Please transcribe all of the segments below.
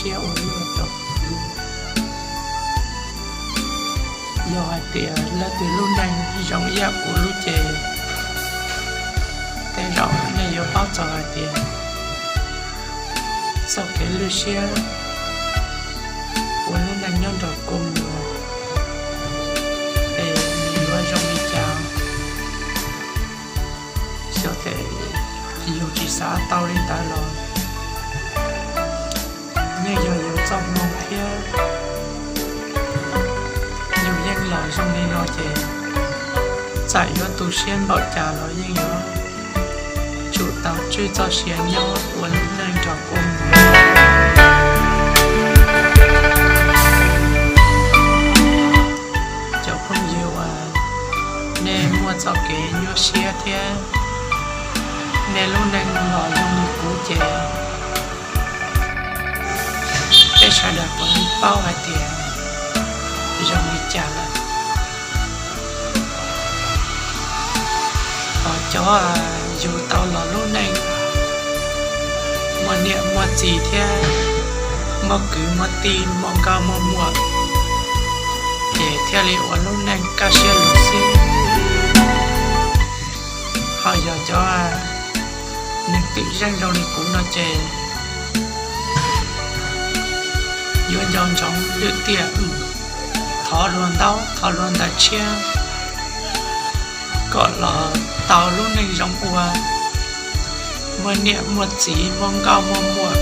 Thiab ua li cov, yog hais tias leej twg lub neej zoo ib yam kuv lub ces tej zaum nej yuav paub txog hais tias txoj kev lwj siab ua lub neej nyob nrog kua muag es nws yuav zoo li cas. Xyov tes yus tsis xav tau li ntawd los yeej yog yus txoj hmoo thiab. Yus yeej los zoo li no ces txawm yuav tu siab npaum cas los yeej yuav tsum tau tswj txoj sia nyob ua lub neej nrog kua muag. Cov phooj ywg uas nej muaj txoj kev nyuaj siab thiab nej lub neej los zoo li kuv ces peb sawv daws puav leej paub hais tias zoo li cas lawm. Hos cov yug tau los lub neej muaj niam muaj txiv thiab muaj kwv muaj tij muaj nkauj muaj muam, ces thiaj li ua lub neej kaj siab lug xwb. Ho yog cov neeg twm zeej zoo li kuv no ces yuav nco ntsoov lwm tiam, thov luag ntaub thov luag ntawv tshiab kom los tau lub neej zoo ua, muaj niam muaj txiv muaj nkauj muaj muam,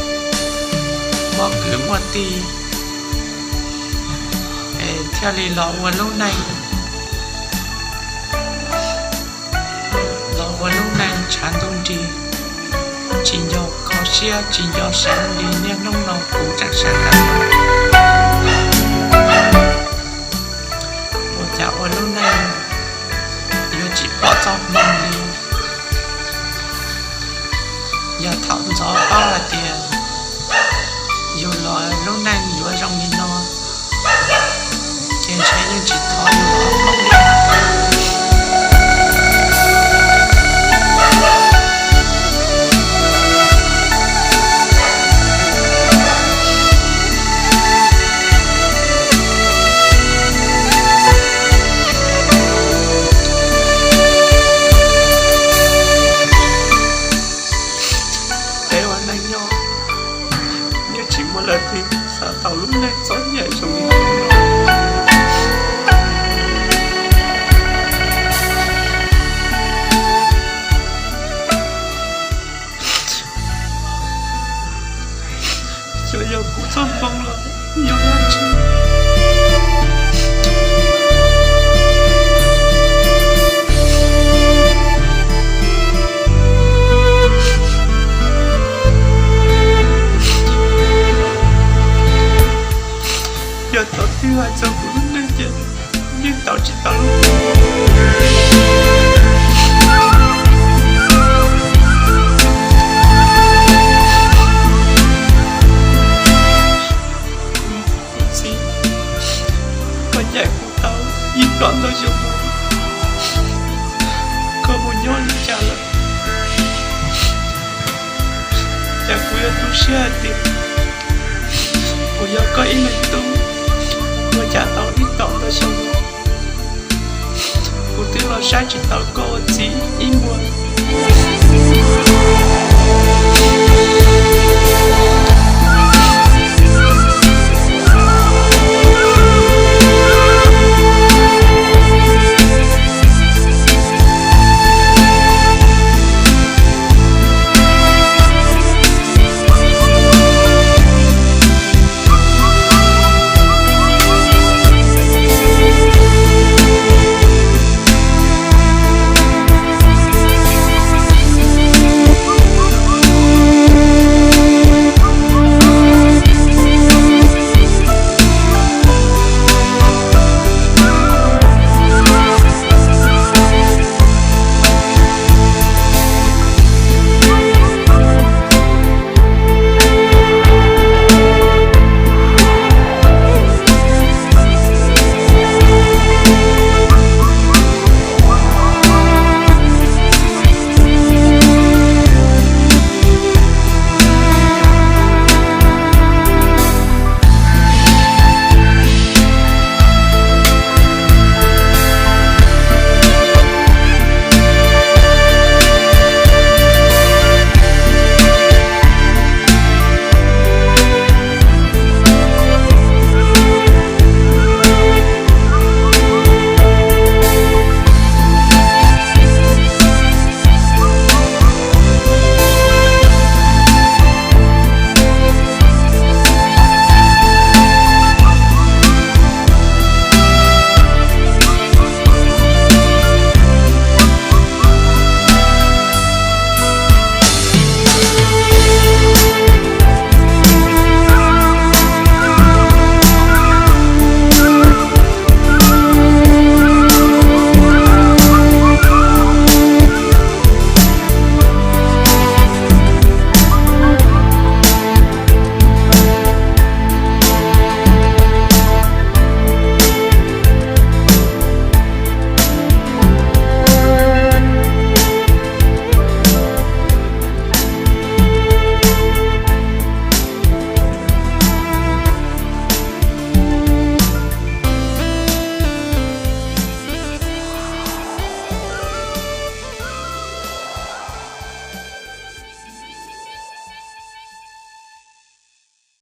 muaj kwv muaj tij, es thiaj li los ua lub neej, los ua lub neej tshav ntuj nrig, tsis nco kho siab tsis nco seev li niaj hnub no kuv tseem sawv ntawd. Ua cas ua lub neej yuav tsis pom txoj hmoo li. Yog thaum ntxov paub hais tias yus los lub neej yuav zoo li no, ces ntshe yeej tsis thov yus los. Peb ua neej nyob, yeej tsis muaj leej twg xav tau lub neej txom nyem zoo li no. Xyov yog kuv txoj hmoo los yog dab tsi. Yog thaum twg hais txog kuv lub neej ces yeej tau tsis tau lub. Kuv txiv, koj cais kuv tau ib tom ntau xyoo no, koj mus nyob li cas lawm? Cas kuv yuav tu siab hais tias kuv yog koj ib leeg tub, ua cas tau ib tom ntau xyoo no kuv twb los saib tsis taus koj ua txiv ib muag.